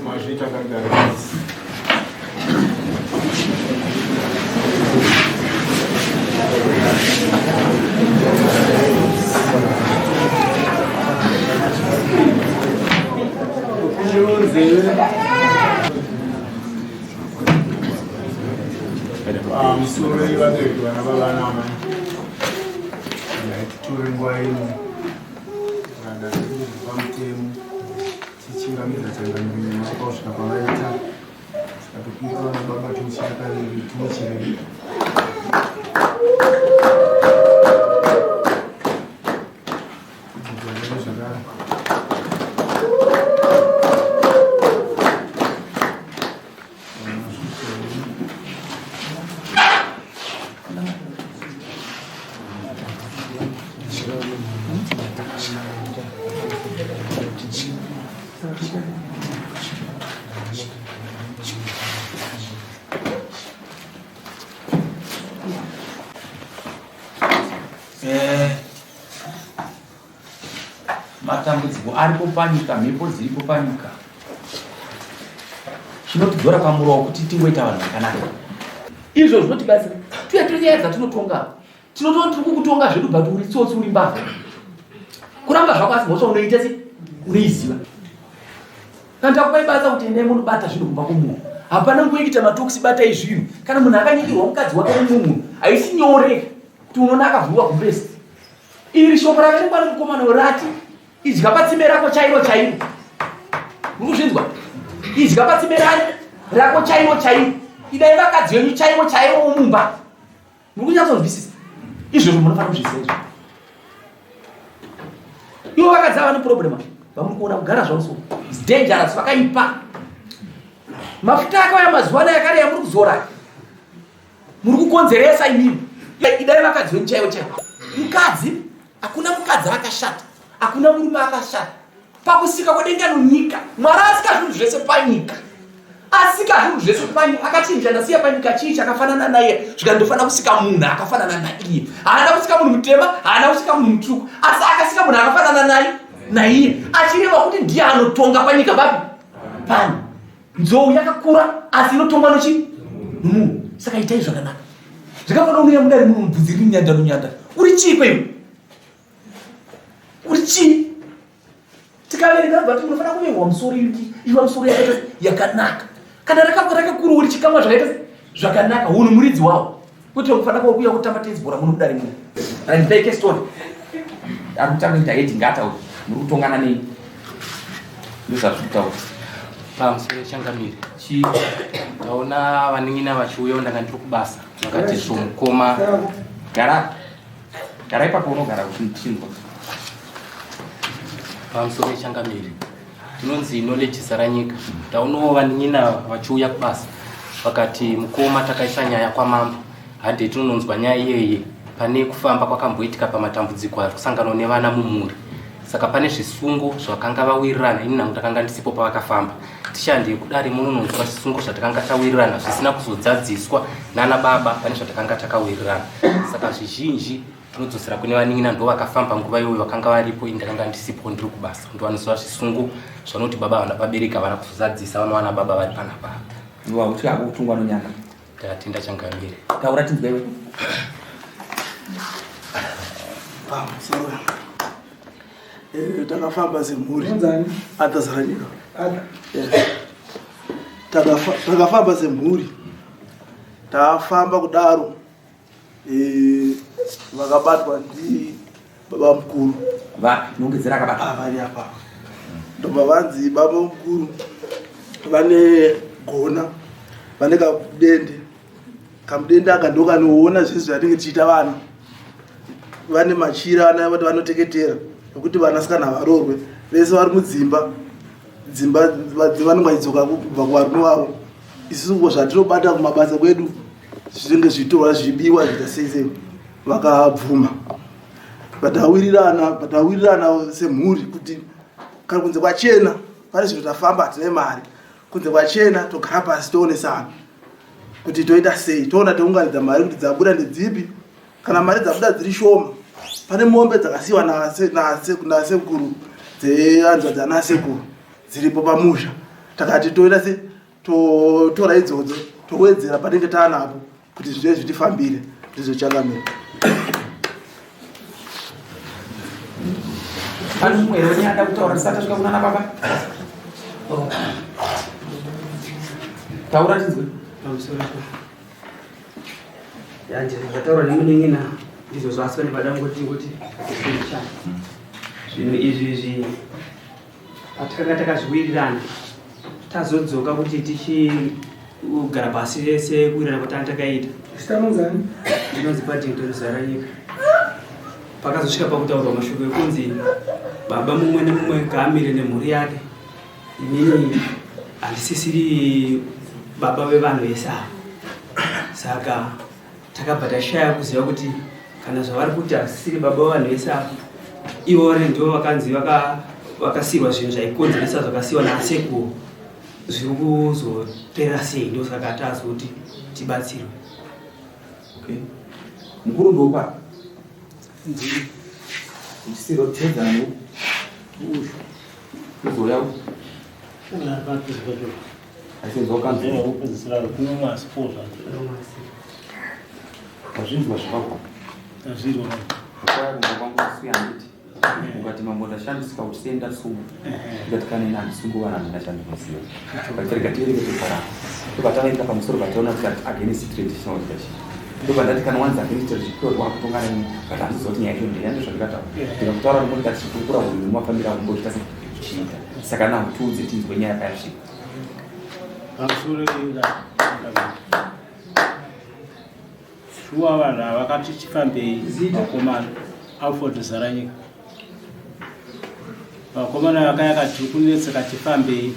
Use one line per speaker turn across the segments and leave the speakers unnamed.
Mazvita kagara. Pamusoro yevabereki vana baba naamai ngaititore nguva ino kuranda zvedu pamutemo tichingamidza changamire nyama kusvika kwavaita saka topika vana baba tinochira kaviri tinochirei zvakare.
Eh, matambudziko aripo panyika mhepo dziripo panyika chinotidzora pamurowa kuti tingoita vanhu vakanaka izvo zvinotibatsira tuya tiri nyaya dzatinotonga tinotoona tiri kukutonga zvedu but uri tsotsi uri mbavha kuramba zvako asi mhosva unoita se unoiziva kana takupai basa kuti endai munobata zvinhu kumba kwomunhu hapana nguva yekuita matokisi batai zvinhu kana munhu akanyikirwa mukadzi wake nemumwe munhu haisi nyore kuti unoona akavhurwa gumbezi Iri shoko raverengwa nemukomana uyo rati idya patsime rako chairo chairo. Muri kuzvinzwa? Idya patsime rani rako chairo chairo. Idai vakadzi venyu chaivo chaivo mumba. Muri kunyatsonzwisisa? Izvozvo munofanira kuzviziva izvo. Ivo vakadzi ava neproblem vamuri kuona kugara zvavo so. It's dangerous vakaipa. Mafuta akauya mazuva anaya akare yamuri kuzora. Muri kukonzeresa imimi. Idai vakadzi venyu chaivo chaivo. Mukadzi, hakuna mukadzi akashata, hakuna murume akashata. Pakusika kwedenga nonyika, Mwari asika zvinhu zvese panyika. Asika zvinhu zvese panyika, akachinja ndasiya panyika chii chakafanana naiye, zvikandofanira kusika munhu akafanana naiye. Haana kusika munhu mutema, haana kusika munhu mutsvuku, asi akasika munhu akafanana naye naiye, achireva kuti ndiye anotonga panyika papi pano. Nzou yakakura asi inotongwa nochi nomunhu. Saka itai zvakanaka. Zvakafanana unouya mudare muno mubvudzi riri nyanda nonyanda. Uri chii kweiwe? Uri chii? Tikaverenga bva munofanira kuvengwa musoro iri iva musoro yakaita yakanaka. Kana rakakura uri chikamwa zvakaita zvakanaka hunhu muridzi wawo. Kwete kufanira kuuya kutamba tenzi bhora muno mudare muno. Randipei case story. Ari kutanga kuita heading ataura. Muri kutongana nei? Ndozvazviri kutaura.
Pamusoro changamire.
Chii?
Taona vanin'ina vachiuya ndanga ndiri kubasa. Vakati zvo mukoma.
Gara. Gara ipapo unogara kuti ndichinzwa.
Pamusoro changamire. Tinonzi Knowledge Saranyika. Taonawo vanin'ina vachiuya kubasa vakati mukoma takaisa nyaya kwamambo hande tinononzwa nyaya iyeye pane kufamba kwakamboitika pamatambudziko ari kusangana nevana mumhuri saka pane zvisungo zvakanga vawirirana ini nangu ndakanga ndisipo pavakafamba tichande kudare munononzwa zvisungo zvatakanga tawirirana zvisina kuzodzadziswa nana baba pane zvatakanga takawirirana saka zvizhinji Tinodzosera kune vanin'ina ndovakafamba nguva iyoyo vakanga varipo ini ndakanga ndisipo ndiri kubasa ndovanoziva zvisungo zvanoti baba havana vabereki havana kuzozadzisa vanowana baba vari panapa
Iwe hauti hako kutungwa nonyanga.
Ndatenda changamire.
Taura tinzwe iwe.
Pamusoro. Eh, takafamba semhuri. Arthur Zaranyika.
Arthur.
Yes. Takafamba semhuri. Tafamba kudaro. Eh, vakabatwa ndi baba mukuru
vapi nongedzera akabatwa
ah, vari apa Ndobva vanzi baba mukuru vane gona, vane kamudende. Kamudende aka ndokanoona zvese zvatinenge tichiita vana. Vane machira ana vati vanoteketera nekuti vanasikana havaroorwe, vese vari mudzimba dzimba vanenge vachidzoka kubva kuvarume vavo. Isusu zvatinobata kumabasa kwedu zvinenge zvichitorwa zvichibiwa zviita sei sei. Vakabvuma, vatawirirana, vatawirirana semhuri kuti kana kunze kwachena pane zvinhu tafamba, hatine mari, kunze kwachena togara pasi toonesana kuti toita sei, toona tounganidza mari kuti dzabuda ndedzipi. Kana mari dzabuda dziri shoma, pane mombe dzakasiyiwa nasekuru dzehanzvadzi dzanasekuru dziripo pamusha, takati toita se totora idzodzo towedzera panenge taanapo kuti zvinhu zvitifambire. Ndizvo changamire.
Pane mumwe here wenyaya kutaura tisati tasvika kunana baba? Taura tinzwe.
Pamusoro yanje zvataurwa nemunin'ina ndizvo zvasi pane pada ngoti ngoti zvinhu izvi izvi patikanga takazviwirirana tazodzoka kuti tichigara pasi vese kuwirirana kwatanga takaita. Ndinonzi Paddington Zaranyika. Pakazosvika pakutaurwa mashoko ekunzi baba mumwe nemumwe ngaamire nemhuri yake, inini handisisiri baba vevanhu vese ava. Saka takabva tashaya kuziva kuti kana zvavari kuti hasisiri baba vevanhu vese ava, ivo ndivo vakanzi vakasiyiwa zvinhu zvaikonzeresa zvakasiyiwa nasekuru zviri kuzopera sei. Ndosaka tazoti tibatsirwe.
Okay. Mukuru ndopa uchisirwa kuteedzana uzouya wazvinzwa zvakakwa kwangu ukati mambo ndashandiswa kuti sei ndasungwa, ndikati kana ini handisungu vana handina chandinoziva, vatirega tiverenge pepa rako. Ndobva tavaenda pamusoro vataona tikati against traditional leadership. Ndobva ndati kana wanzi against traditional wakutonga neni, but handiziva kuti nyaya yacho ndeyani. Ndozvandikataura, ndikakutaura ndimo ndikati chikurukura uyu nemafambiro akumboita sekuchiita. Saka naho tiudze tinzwe nyaya payasvika.
Pamusoro, shuwa vanhu ava vakati tifambei vakomana. Alford Zaranyika. Vakomana vakaya kati kunetseka, tifambei.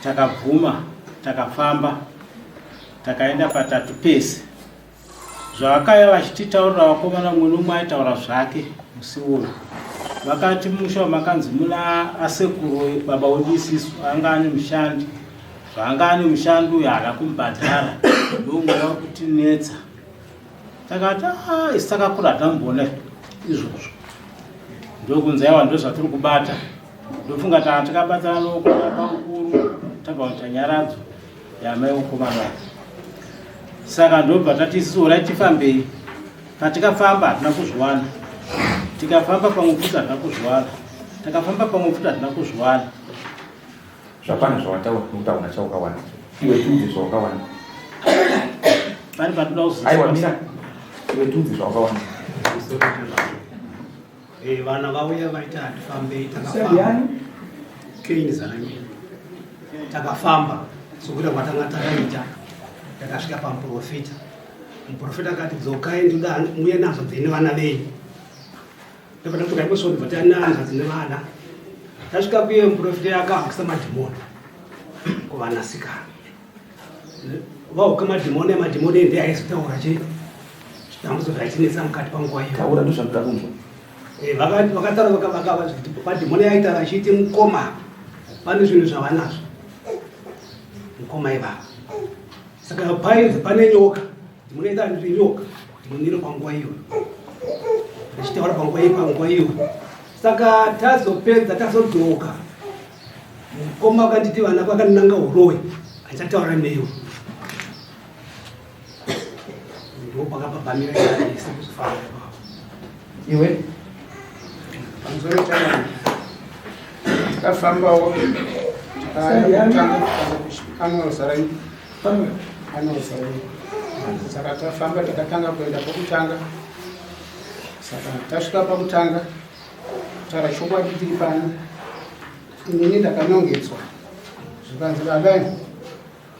Takabvuma, takafamba, takaenda patatu pese. Zvavakaya vachititaurira vakomana, mumwe nomumwe aitaura zvake musi uyu. Vakati musha wamakanzi muna asekuru baba wedu isisu anga ane mushandi, zvaanga ane mushandi uyu haana kumubhadhara, ndomweya wekutinetsa. Takati ah, isi takakura hatamboona izvozvo. Ndokunzi aiwa, ndozvatiri kubata. Ndofunga taa takabatana nokubaba mukuru, tabva kuita nyaradzo yamai mukomana wake. Saka ndobva tati isusu orai tifambei. Patikafamba hatina kuzviwana, tikafamba pamwe futi hatina kuzviwana, takafamba pamwe futi hatina kuzviwana.
Zvapana zvawataura nekuti hauna chawakawana. Iwe tiudze zvawakawana.
Pane patoda.
Aiwa, mira, iwe tiudze zvawakawana.
Vana vauya vaita hatifambei, takafamba keini Zaranyika, takafamba sokuita kwatanga takaita, takasvika pamuprofita. Muprofita akati dzokai, ndoda muye nazo dzine vana venyu. Ndobva tadzoka iposvo, ndobva tananzva dzine vana. Tasvika kuye, muprofita akahukisa madhimoni kuvanasikana. Vahuka madhimoni, madhimoni ndiye aizotaura chii zvitambudzo zvaitinetsa mukati panguva iyo.
Taura, ndozvandoda kunzwa.
Vakataura madhimoni aitaura achiti mukoma pane zvinhu zvavanazvo mukoma ivava. Saka painzi pane nyoka, dhimoni aitaura ndiri nyoka, dhimoni iro panguva iyoyo richitaura panguva iyo panguva iyoyo. Saka tazopedza tazodzoka, mukoma vakanditi vana vakananga uroyi, handichataura newe. Ndo pakabhabhamira ese kuzofamba ipapo.
Iwe.
Pamusoro chana, takafambawo kutanga anorosaranyika. Saka tafamba takatanga kuenda pokutanga. Saka tasvika pakutanga, kutaura chokwadi tiri pano.
Inini ndakanongedzwa zvikanzi baba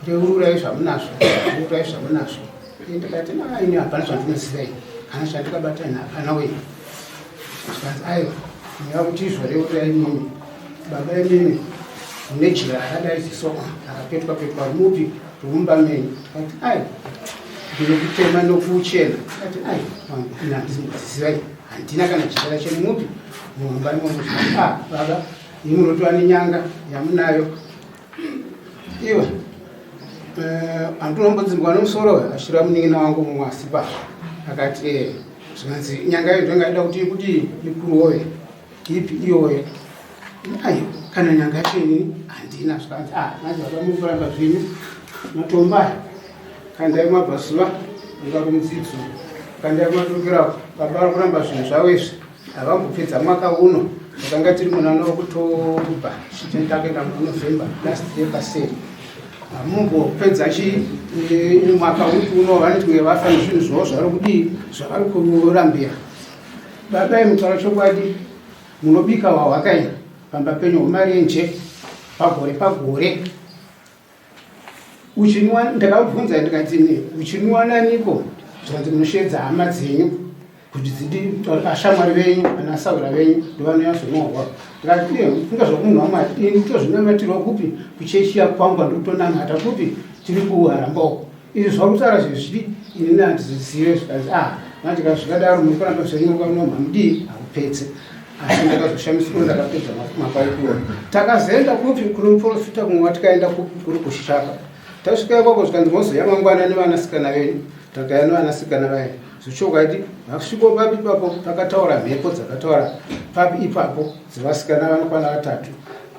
reururai zvamunazvo, reururai zvamunazvo. Ini ndikati na ini hapana zvandinoziva ini, kana chandikabata ini hapana wei. Zvikanzi aiwa, ndinoda kuti izvo reururai imimi baba imimi mune jira rakadai ziso rakapetwa petwa mupi rumba menyu. Ndikati aiwa, ndinokutema nokuchena. Ndikati aiwa, ini handiziva ini, handina kana jira rachena mupi mumba imomo. Zvikanzi ah baba, imi munotova nenyanga yamunayo iwe handinombodzimbwa eh, nomusoro achireva munin'ina wangu mumwe asipa akati eh, zvikanzi nyanga iyo ndongaida kuti kuti ikurove ipi iyoyo ayo kana nyanga yacho inini handina zvikanzi ah manje baba muri kuramba zvenyu matombo aya kandai mabvazuva unga kumudzidzo kandai kumadokera baba vari kuramba zvinhu zvavo izvi Havambopedza mwaka uno takanga tiri muna October takaenda muna November last year paseri hamumbopedza chi eh, mwaka upi uno vanoti kunge vafa nezvinhu zvavo zvavari kudii zvavari kurambira baba imutaura chokwadi munobika hwahwakai pamba penyu hwemarenje pagore pagore Uchinwa ndakabvunza ndikati uchinwa naniko zvikanzi munosheedza hama dzenyu kuti dzidi ashamwari venyu ana sahwira venyu ndovanonyatsonwa ndikati iye kunga zvomunhu wamwari ini tozvinamatirwa kupi kuchechi yakwangu andikutonamata kupi tiri kuharamba uko izvi zvakutaura zvezvidi ini handizvizive zvikanzi ah manje kana zvikadaro muri kuramba zvenyu ukanomha mudii hakupedze asi ndakazoshamiswa ndakapedza mwaka iwo takazoenda kupi kune muprofita kumwe watikaenda kupi kuri kushaka tasvika ikoko zvikanzi mozouya mangwana nevanasikana venyu takauya nevanasikana vaye zvechokwadi vasviko papi ipapo pakataura mhepo dzakataura papi ipapo dzevasikana vanokwana vatatu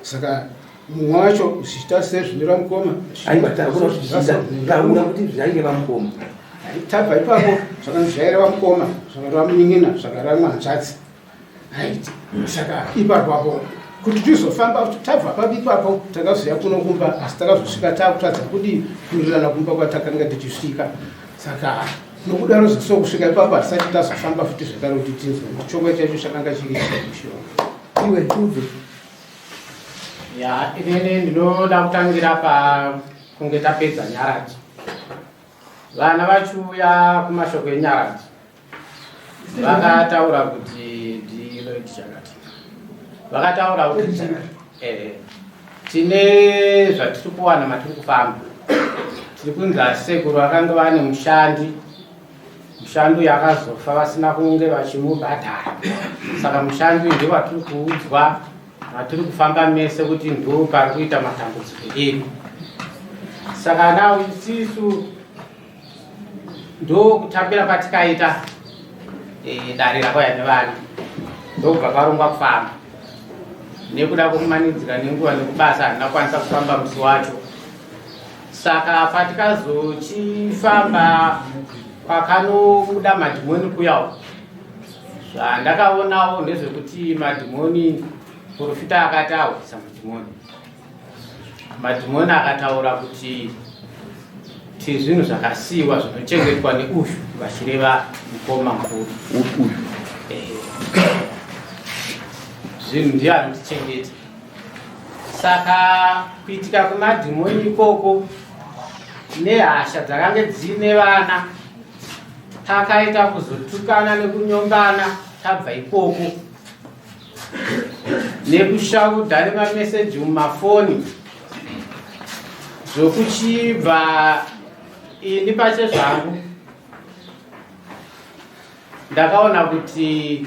saka mumwe wacho zvichiita sezvinira mukoma
aiwa taura kuti zvichiita taura kuti zvaireva mukoma
tabva ipapo zvakanzi zvaireva mukoma zvakareva munin'ina zvakareva hanzvadzi right saka ipapo apo kuti tizofamba tabva papi ipapo takazouya kuno kumba asi takazosvika takutadza kudii kuwirirana kumba kwatakanga tichisvika saka nokudaro zviso kusvika ipapo hatisati tazofamba futi zvekare kuti tinzwe kuti chokwadi chacho chakanga chiri chii
iwe tiudze
ya inini ndinoda kutangira pakunge tapedza nyaradzo vana vachiuya kumashoko enyaradzo vakataura kuti ndiloid chakati vakataura kuti eh, tine zvatiri kuwana matiri kufamba tiri kunzi asekuru vakanga vane mushandi mushandi uyu akazofa vasina kunge vachimubhadhara saka mushandi uyu ndewatiri kuudzwa matiri kufamba mese kuti ndo pari kuita matambudziko edu saka now isisu ndokutambira kwatikaita e, dare rakauya nevana ndokubva parongwa kufamba nekuda kwekumanidzira nenguva nekubasa handina kukwanisa kufamba musi wacho saka patikazochifamba kwakanobuda madhimoni kuyawo zvandakaonawo ndezvekuti madhimoni profita akati ahwisa madhimoni Madhimoni akataura kuti tizvinhu zvakasiiwa zvinochengetwa neuyu vachireva mukoma mukuru
uyu
eh. zvinhu ndiye anotichengeta saka kuitika kwemadhimoni ikoko nehasha dzakange dziine vana takaita kuzotukana nekunyombana tabva ikoko nekushaudha nemameseji mumafoni zvokuchibva ini pache zvangu ndakaona kuti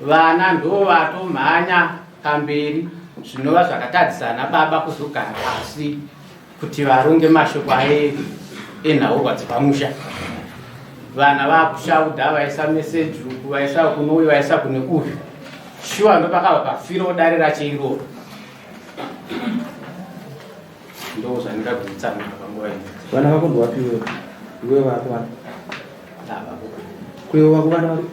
vana ndo vatomhanya pamberi zvinova zvakatadzisa ana baba kuzogara pasi kuti varonge mashoko aye enhaurwa dzepamusha vana vakushaudha vaisa meseji uku vaisa kuno uyu vaisa kune uyu shuwa ndopakava pafiro dare racho iroro ndo zvandingagutsanura panguva ino
vana vako ndowapi iwewe iwewe vako vana kuiwe vako vana vari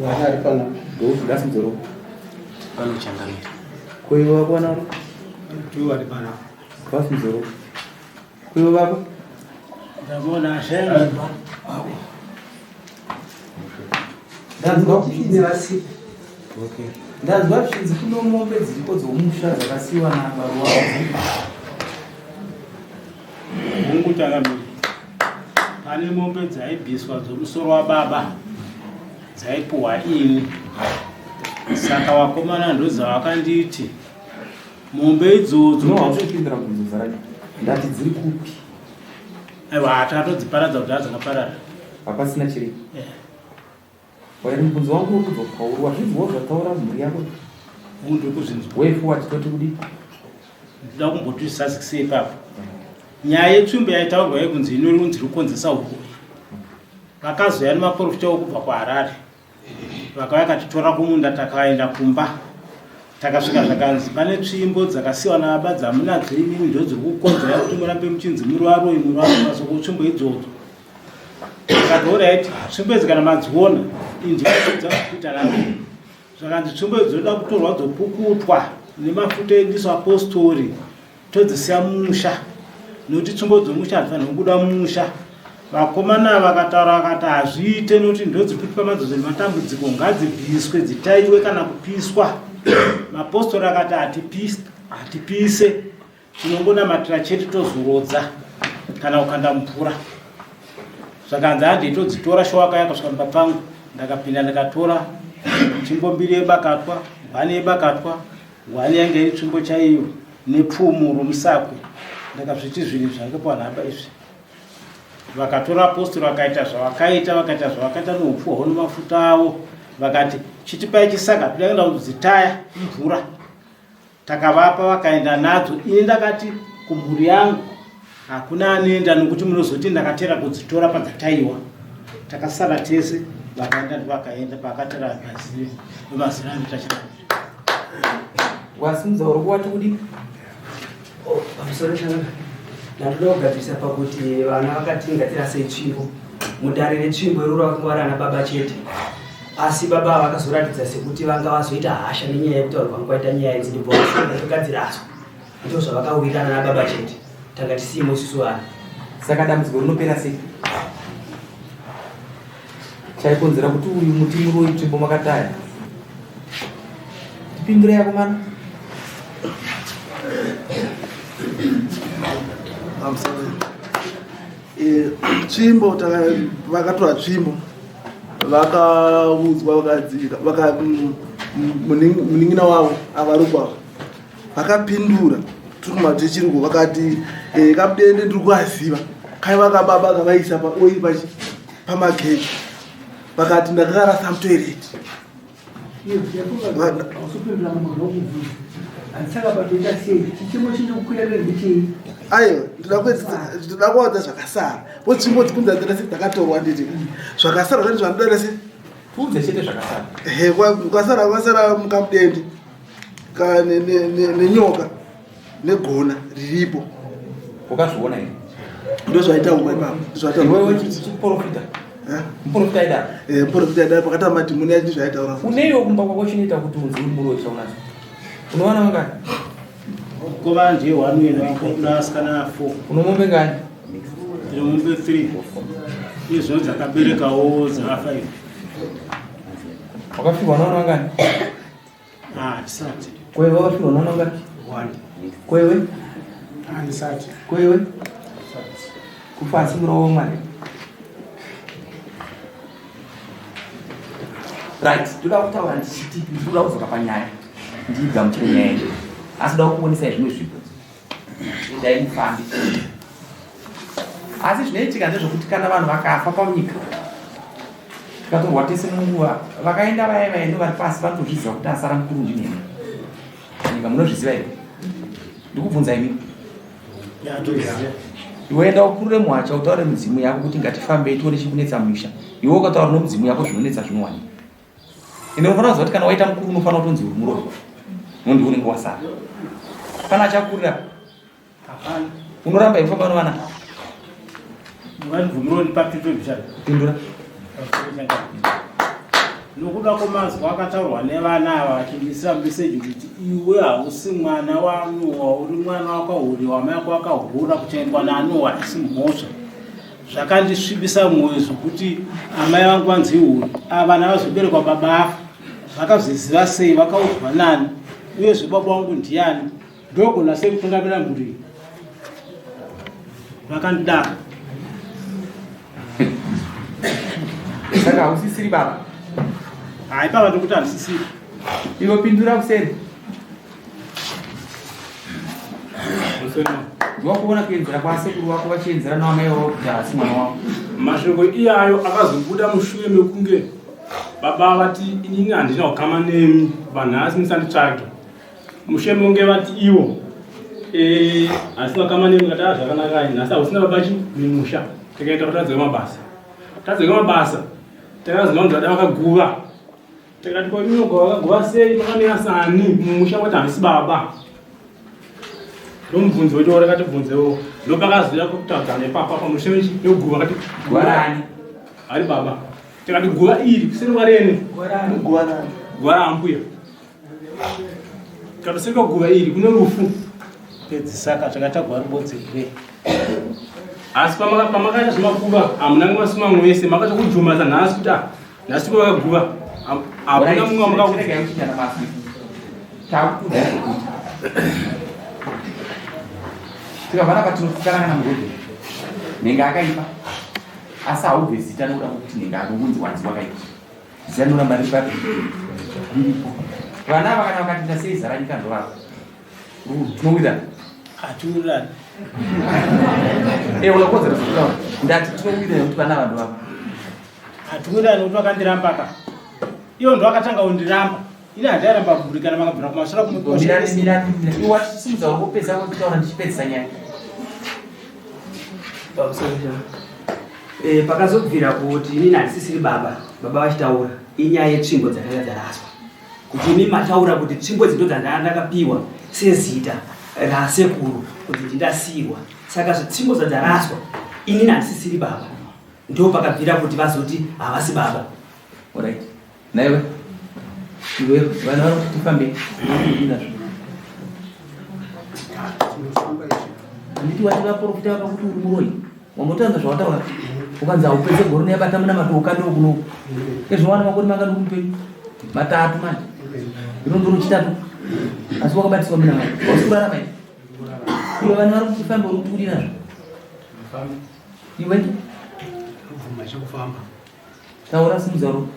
vana ari panapa
ndoudasimudzoro
vanochangamira
kuiwe vako vana vari
Two vari panapa.
Vasimudzoro. Kuiwe vako?
Ndamona shenga.
Ndanzwa kuti nevasipo. Okay.
Ndanzwa zvichinzi kuno mombe dziriko dzomusha dzakasiyiwa naBaruwavo dziri
Hongu changamire. Pane mombe dzaibviswa dzomusoro wababa dzaipuhwa ini. Saka vakomana ndodzavakanditi mombe idzodzo.
No, hauchapindura kubvunzo racho. Ndati dziri kupi?
Aiwa hatatodziparadza kudhara dzakaparara.
Hapasina chiripo.
Yeah.
Wairi mubvunzo wangu uri kudzoka uri wazvinzwawo zvataura mhuri yako?
Munhu ndiri kuzvinzwa.
Way forward toti kudii?
Ndinoda kumboti zvisazikise ipapo. Nyaya yetsvimbo yaitaurwa yekunzi inonzi iri kukonzesa huroyi. Vakazouya nemaporofita okubva kuHarare. Vakauya vakatitora kumunda takaenda kumba. Takasvika zvakanzi pane tsvimbo dzakasiwa nababa dzamunadzo imimi ndodziri kukonzera kuti murambe muchinzi muri varoyi muri varoyi masoko tsvimbo idzodzo. Akati orit tsvimbo idzi kana madziona indikudza kuita naro. Zvakanzi tsvimbo idzi dzoda kutorwa dzopukutwa nemafuta ediso apostori todzisiya mumusha nokuti tsvimbo dzomusha hadzifanirwi kubuda mumusha. Vakomana vakataura vakati hazviite nokuti ndodzikutipa madzodzo nematambudziko ngadzibviswe dzitaiwe kana kupiswa. Mapostori akati hatipise Tinongonamatira chete tozorodza kana kukanda mvura. Zvakanzi handei todzitora showaka yakasvika pamba pangu ndakapinda ndikatora tsvimbo mbiri yebakatwa, hwani yebakatwa, hwani yange iri tsvimbo chaiyo nepfumo romusakwe. Ndakazviti zvinhu zvange panhamba izvi. Vakatora apostle vakaita zvavakaita vakaita zvavakaita noupfu hwavo nemafuta avo vakati chitipai chisaga toda kuenda kudzitaya mvura. Takavapa vakaenda nadzo ini ndakati kumhuri yangu hakuna anoenda nokuti munozoti ndakatera kudzitora padzataiwa. Takasara tese vakaenda ndovakaenda paakatera mazive vemazina anotachira.
Wasimudza uri kuwati kudii?
Oh, pamusoro chanaka ndandoda kugadzirisa pakuti vana vakati ngatirasei tsvimbo mudare retsvimbo iroro vakanga vari ana baba chete asi baba vakazoratidza sekuti vanga vazoita hasha nenyaya yekutaura kwanga kwaita nyaya idzi ndibva vafunga togadziraswa ndo zvavakawirirana nababa chete tanga tisimo isusu vana
saka dambudziko rinopera sei chaikonzera kuti uyu muti muroyi tsvimbo makataya tipindure akomana
I'm sorry. Eh, tsvimbo vakatora tsvimbo vakaudzwa vakadzika vaka munin'ina wavo avarukwa vakapindura tiri kumatichiriko vakati eh, kamudende ndiri kuaziva kaiva kababa kavaisa paoi pamagejo vakati ndakarasa mutoireti aiwa ndinoda kuwadza zvakasara bo tsvimbo dzikunzi adzira se dzakatorwa nditi zvakasara zvani zvanoda se
tiudze chete zvakasara
ehe kwasara kwasara mukamudende nenyoka negona riripo
wakazviona here
ndozvaitaurwa ipapo
ndozvaitaurwa muprofita aidaro
eh, muprofita aidaro pakati pamadhimoni acho ndizvaitaura
uneiwo kumba kwako chinoita kuti unzi uri muroyi chaunacho unowana vangani
Koma ndiye one wena unasikana four.
Uno mombe ngani?
Ndine mombe three. Izvo dzakaberekawo dzava five.
Wakafirwa naona vangani?
Ah, tisati.
Kwewe wakafirwa naona vangani?
One.
Kwewe?
Handisati.
Kwewe? Kufa asi murowo mwana. Right, ndoda kutaura ndichiti ndinoda kudzoka panyaya ndiigamuchire nyaya iyi asi ndoda kukuonesai zvimwe zvinhu. Endai mufambe. Asi zvinoitika ndezvekuti kana vanhu vakafa panyika tikatorwa tese munguva vakaenda vaya vaenda vari pasi vanotozviziva kuti asara mukuru ndinene nyika munozviziva here ndikubvunza imi iwe enda ukurure muhacha utaure midzimu yako kuti ngatifambei tione chikunetsa musha iwe ukataura nomudzimu yako zvinonetsa zvinowanika ende unofanira kuziva kuti kana waita mukuru unofanira kutonzi uri muroyi nondi unenge wasara pana achakurira unoramba ikufamba novana pindura
Nokuda kwemazwi akataurwa nevana ava vachindiisira meseji kuti iwe hausi mwana waNoa, uri mwana wakahuriwa, amai ako akahura, kuchengetwa naNoa haisi mhosva. Zvakandisvibisa mwoyo zvokuti amai vangu vanzi ihure, ava vana vazoberekwa baba afa. Vakazviziva sei? Vakaudzwa nani? Uyezve baba wangu ndiani? Ndogona sei kutungamira mhuri iyi? Vakandidaro.
Saka hausisiri baba?
Hai baba ndikuti handisisiri.
Iwe pindura kuseri. Wakuona kuenzera kwasekuru wako vachienzera naamai wavo kuti haasi mwana wavo.
Mashoko iyayo akazobuda mushure mekunge baba vati inini handina kukama nemi vanhasi musanditsvage. Mushure mekunge vati ivo eh, handisina kukama nemi kati ah, zvakanakai nhasi hausina baba chi mumusha tikaenda kutadzika mabasa. Tadzika mabasa takazonzwa kunzi vada vakaguva Takati ko imi wakaguva sei makamira sani mumusha mati handisi baba. Ndomubvunzo wecho rakatibvunzewo ndopakazoya kutaudzana ipapa pamusha weguva kati
guva rani
ari baba. Tikati guva iri kuseri kwareni
guva rani
guva raambuya. Tikati kuseri kwaguva iri kune rufu.
Pedzisaka takatagwa rubodzi here?
Asi pamakaita zvemakuva hamuna nguva mamwe vese makaita kujuma sanhasi kuti ah, nhasi kwakaguva hakuna mumwe
wamakakuti tikavhara patinofikana kana murodhi nhenga akaipa asi haubve zita nokuda kwekuti nhenga anounzi wanzi wakaipa zita rinoramba riri papi riripo vana ava kana vakatoita sei zara nyika ndovako tinowirirana
hatiwirirani
eh, unakodzera zvokutaura ndati tinowirirana kuti vana ava ndovako
Hatiwirirani kuti vakandiramba ka. Ivo ndo vakatanga kundiramba. Ini handairamba mhuri kana makabvira kumashure
kumashure. Mirani mirani. Iwe wachisimudza uri kupedza kutaura ndichipedzisa nyaya.
Pamusoro eh, pakazobvira kuti inini handisisiri baba, baba vachitaura inyaya yetsvimbo dzakanga dzaraswa. Kuti imi mataura kuti tsvimbo idzi ndodzandakapiwa sezita rasekuru kuti ndindasiirwa. Saka zvitsvimbo zvadzaraswa inini handisisiri baba. Ndipo pakabvira kuti vazoti havasi baba.
Alright. Naiwe. Iwe vana vari kuti tifambe. Ndinazvo. Handiti wati vaprofita vakakuti uri muroyi. Wambotaura zvawataura. Ukanzi haupedze gore neyabata muna matoka ndo kuno. Ezvo wana makore mangani uri mupenyu? Matatu manje. Ino ndoro chitatu. Asi wakabatiswa mina manje. Hausi kurarama here? Iwe vanhu vari kuti tifambe uri kuti kudii nazvo? Iwe
kubvuma chekufamba.
Taura simudza ruoko.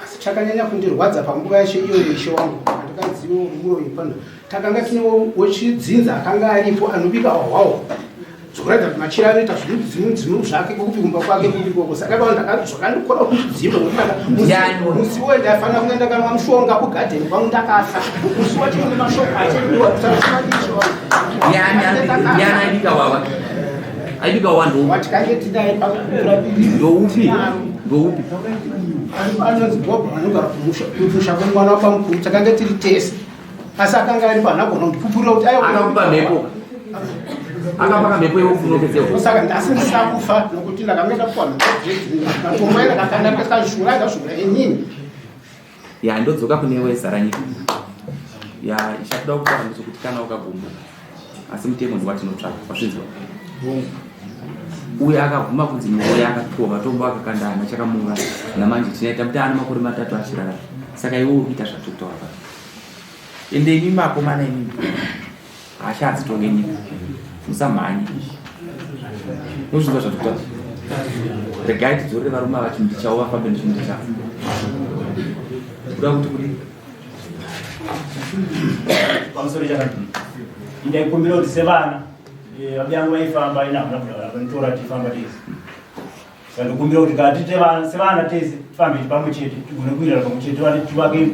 Asi chakanyanya kundirwadza panguva yacho iyoyo ishe wangu andikazivo muroyi pano takanga tine wechidzinza akanga aripo anobika hwahwawo zvokuratidza kuti machira anoita zvimudzimu zvake kupi kumba kwake kupi koko saka ipapo zvakandikora kudzimba nokuti musi woyo ndaifanira kunge ndakanwa mushonga kugadheni kwangu ndakafa musi wacho une mashoko achidiwa kutaura wangu
ndiani aibika wawa aibika wawa ndoupi ndoupi
anonzi bob anogara kumusha kwemwana wabamukuru takange tiri tese asi akanga aripo anagona kundipupurira kuti
akakupa mhepo akapaka mhepo yekunokedzeo
saka ndasi ndisina kufa nokuti ndakange ndapuwa mhepo matombo ndakakanda ndikazvura ndazvura inini
ya ndodzoka kune wezaranyika ya ichakuda kutaura ndechekuti kana ukagumbuka asi mutemo ndiwatinotsvaka wazvinzwa uye akabvuma kunzi muroyi akapiwa matombo akakanda hana chakamuura namanje tinaita kuti ana makore matatu achirarama saka iwe uri kuita zvatiri kutaura pa ende imi makomana imimi hasha hadzitonge nyika musamhanye nozvinzwa zvatiri kutaura regai tidzorere varume ava chinhu chavo vafambe nechinhu chavo kuda kuti kudii
Pamusoro chakadii ndaikumbira kuti sevana eh, vabiyangu vaifamba ina hamuna kudara vanitora tifamba tese saka ndokumbira kuti kana tiite vana sevana tese tifambe pamwe chete tigone kuwirirana pamwe chete tivane tivake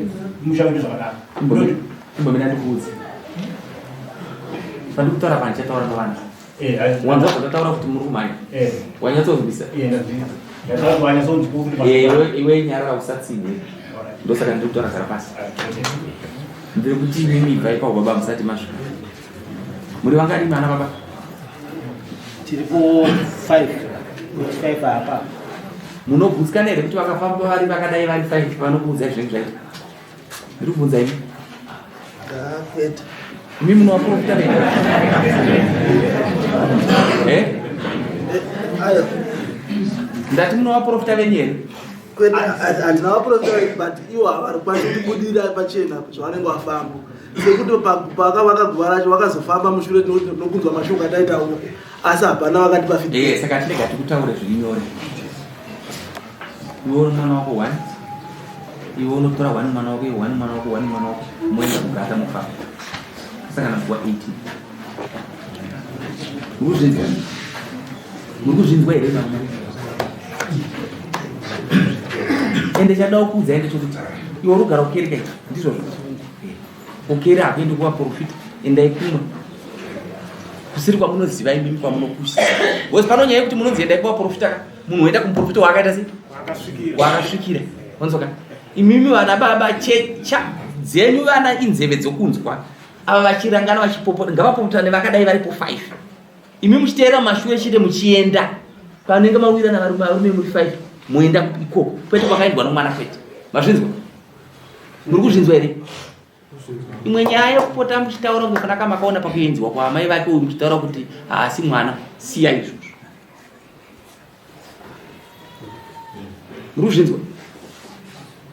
musha wedu zvakanaka
Imbomira ndikuudze. Pandikutaura pani chataura nevanhu.
Eh, ai-
Wanzwa zvandataura kuti muri kumhanya.
Eh.
Wanyatsonzwisa.
Eh, ndazvinzwa. Ndataura kuti wanyatsonzwa kuti
Eh, iwe iwe nyarara usatsinhe. Ndosaka ndiri kutaura gara pasi. Ndiri kuti imimi ibvai paubaba musati masvika. Muri vangani vana baba?
Tiripo 5. 5 apa.
Munogutsikana here kuti vakafamba vari vakadai vari 5 vanokuudzai zvinenge zvaita? Ndiri kubvunza imi.
Kwete.
Imi munovaprofita venyu? Eh?
Ayo.
Ndati munovaprofita venyu here?
Handina vaprofita, but ivo havari kukwanisa kutibudira pachena zvavanenge vafamba, sekuti pakavaka guva racho vakazofamba mushure nokunzwa mashoko ataitawo, asi hapana vakatipa feedback.
Saka tirega tikutaure zviri nyore. Iwe uri mwana wako one, iwe unotora one mwana wako, iwe one mwana wako, one mwana wako, moenda kugata mufamba, saka musi wa 18. Muri kuzvinzwa? Muri kuzvinzwa here mama? Ende chada kuudza ende chokuti iwe uri kugara kukereka ichi, ndizvozvo kukere hakuendi kuvaprofita. Endai kumwe kusiri kwamunoziva imimi, kwamunokusisa, because pano nyaya yekuti munonzi endai kuvaprofita ka, munhu woenda kumuprofita waakaita sei, waakasvikira. Wanzoka imimi vana baba, checha dzenyu vana inzeve dzokunzwa. Ava vachirangana vachipopota, ngavapopotane vakadai varipo 5. Imi muchiteera mashure chete, muchienda panenge mawirana varume muri 5, moenda ikoko, kwete kwakaendwa nomwana kwete. Mazvinzwa? Muri kuzvinzwa here? Imwe nyaya yekupota muchitaura kunge fanaka makaona pakuenziwa kwaamai vake uyu, muchitaura kuti haasi mwana, siya izvozvo. Muri kuzvinzwa?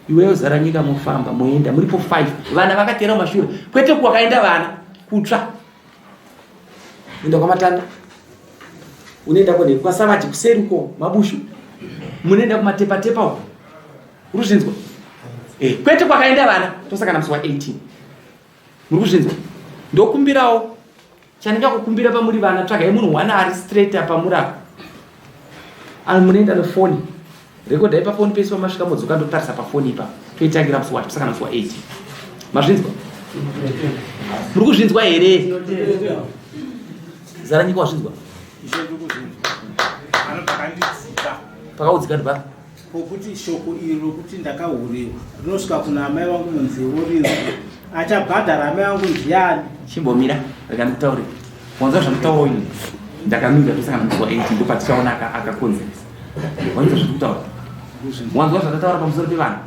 Iweyo zara nyika, mofamba moenda muripo 5, vana vakateera mumashure, kwete kwakaenda vana kutsva. Enda kwamatanda, unoenda kone kwasavaji kuseri uko mabushu, munoenda kumatepatepa uko. Uri kuzvinzwa? Kwete kwakaenda vana. Tosangana musi wa18. Muri kuzvinzwa? Ndokumbirawo, chandinga kukumbira pamuri vana, tsvagai munhu wana ari straight apa muri apa. Munoenda nefoni, rekodhai pafoni pese pamasvika, modzoka ndotarisa pafoni ipapo, toitangira musi wacho. Tosangana musi wa18. Mazvinzwa? Muri kuzvinzwa here? Zara nyika, wazvinzwa?
Anopakanditsika.
Pakaudzika ndipapa.
Pokuti shoko iri rokuti ndakahuriwa rinosvika kuna amai vangu munzeve rinzwa, achabhadhara amai vangu ndiani?
Chimbomira, rega ndikutaurire. Wanzwa zvandikutaura ini? Ndakamira. Tosangana musi wa18, ndopatichaona akakonzeresa. Wanzwa zvandikutaura? Wanzwa zvandataura pamusoro pevana?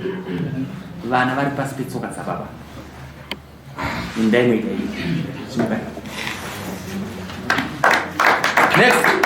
Vana vari pasi petsoka dzababa. Indai moita iyo. Chimukai. Next.